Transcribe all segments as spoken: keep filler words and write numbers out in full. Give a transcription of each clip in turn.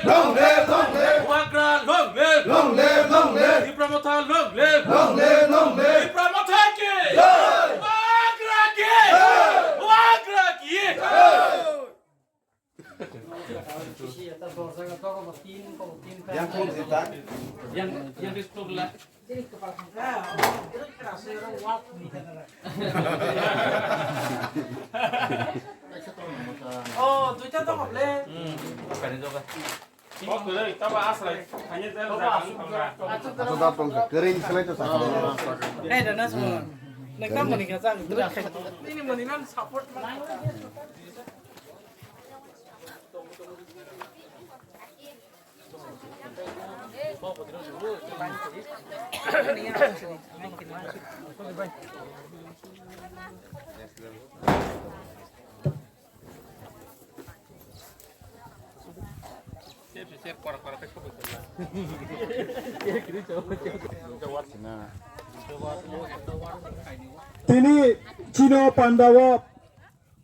Long live, long live. Bubagra long live. Long live, long live. Tipra Motha long live. Long live, long live. Tipra Motha ki. Jai. Bubagra ki. Jai. Bubagra ki. Jai. Yang kong sita. Yang, yang di sebelah. Oh, duita to hoble. Hmm, kani joga. Achu da tongkha, kwrwi ni slai to sakha. Nai da na so. Nekta mani ka chang. Ini mani nan support. Tini chini o pandao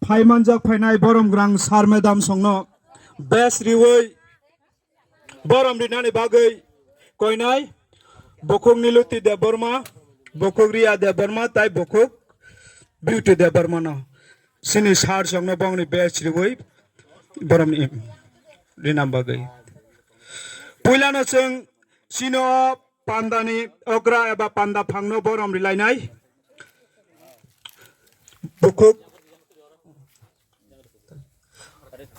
phaimanjak phainai borom grang sir madam songno best riwi borom rinani bagwi koinai bukhuk Niluti Debbarma, bukhuk Riya Debbarma tai bukhuk Beauty Debbarma no chini sir songno bongni best riwi borom ni rinam bagwi. Puilano chwng chini o pandani okra eba panda phangno borom rilainai. Bukhuk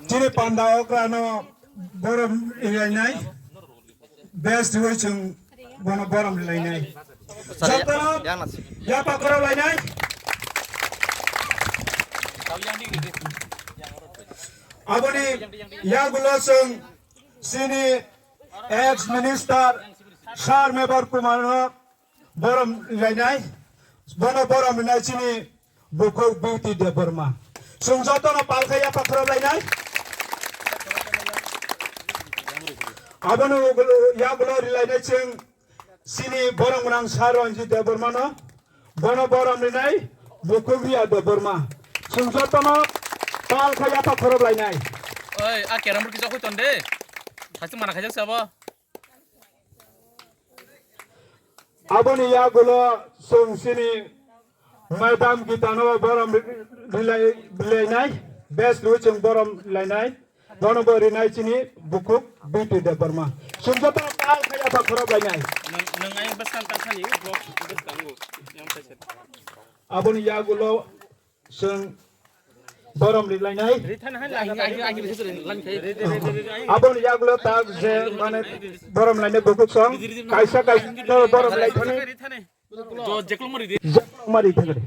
chini panda okra no borom rilainai. Best riwi chwng bono borom rilainai. Jotono yapha khorok lainai. Aboni yagulo chwng chini ex minister sir Mebar Kumar no borom lainai, bono borom rinai chini bukhuk Beauty Debbarma. Chwng jotono palkha yapha khorok lainai. Abono ugulo, yagulo rilainai chwng chini borom gwnang sir Ranjit Debbarma no, bono borom rinai bukhuk Riya Debbarma. Chwng jotono palkha yapha khorok lainai. Oi, a keram rok kisa hoi tonde. Thasi mana khaijak sabo. Aboni yagulo chwng chini Madam Gitano borom rilai, rilainai, best riwi chwng borom lainai, bono bo rinai chini bukhuk Beauty Debbarma. Chwng joto palkha yapha khorok lainai. Nang, nang ayang bwskang kansani vlog bwskango, yang kaisa. Aboni yagulo chwng borom rilainai. Rithana hai lagi, lagi, lagi, lagi, lagi, lagi. Aboni yagulo tak je mane borom lainai bukhuk song kaisa kaisa no borom laithani. Rithana. Jo, jeklong mari di. Jeklong mari thangri.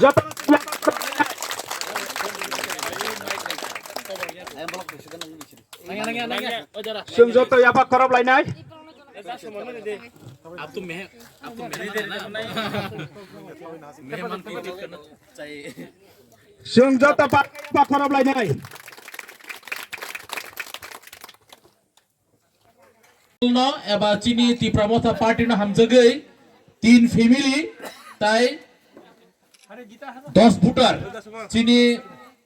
Joto Nangya, nangya, nangya. Chwng joto yapha khorok lainai. Ab to meh-, ab to meh-, mehman ko ijat karna chahiye. Chwng joto pa-, yapha khorok lainai. No eba chini Tipra Motha party no hamjagwi tin family tai dos voter chini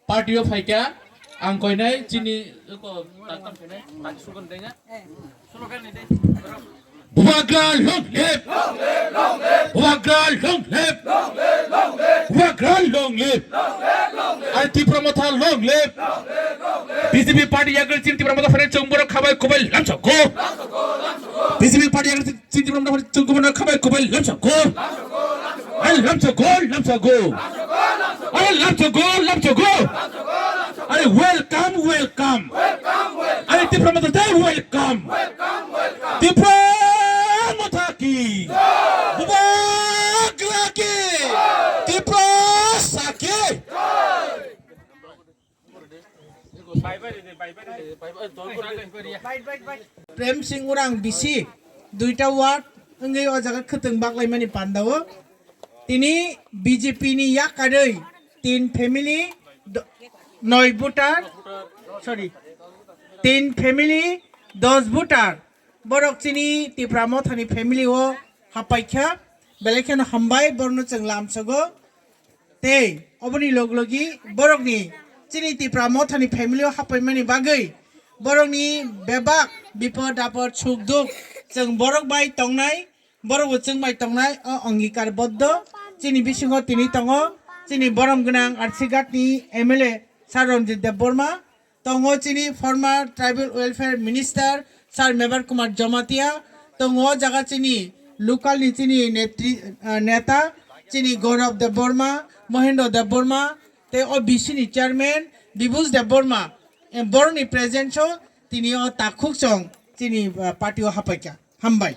party o phaikha, ang koinai chini ko taktam koinai tak sugan denga. Bubagra long live! Bubagra long live! Bubagra long live! Ai Tipra Motha long live! B J P party yagra chini Tipra Motha phainai chwng borok khabai kubai lamsa go. B J P party yagra chini Tipra Motha phainai chwng borok khabai kubai lamsa go. Ai lamsa go, lamsa go. Ai lamsa go, lamsa go. Ai welcome, welcome. Ai Tipra Motha tei welcome. Tipra Motha ki. Bubagra ki. Tipra sa ki. Prem Singh Urang bisi duita ward wngwi o jaga khwtwng baklaimani pandao tini B J P ni yakarwi tin family do-, noi voter, sorry, tin family dos voter borok chini Tipra Mothani family o hapaikha, belai kheno hambai borno chwng lamsogo. Tei oboni log logi borokni chini Tipra Mothani family o hapaimani bagwi borokni bebak bipod apod suk duk chwng borok bai tongnai, borok bo chwng bai tongnai o ongikar boddo chini bisingo tini tongo. Chini borom gwnang Arsighat ni M L A Sir Ranjit Debbarma, tongo chini former tribal welfare minister Sir Mebar Kumar Jamatia, tongo o jaga chini local ni chini netri, ah, neta chini Gaurav Debbarma, Mohendra Debbarma, tei o B C ni chairman Bibhush Debbarma, eh, borokni presence o tini o takhuk chwng chini, ah, party o hapaikha. Hambai.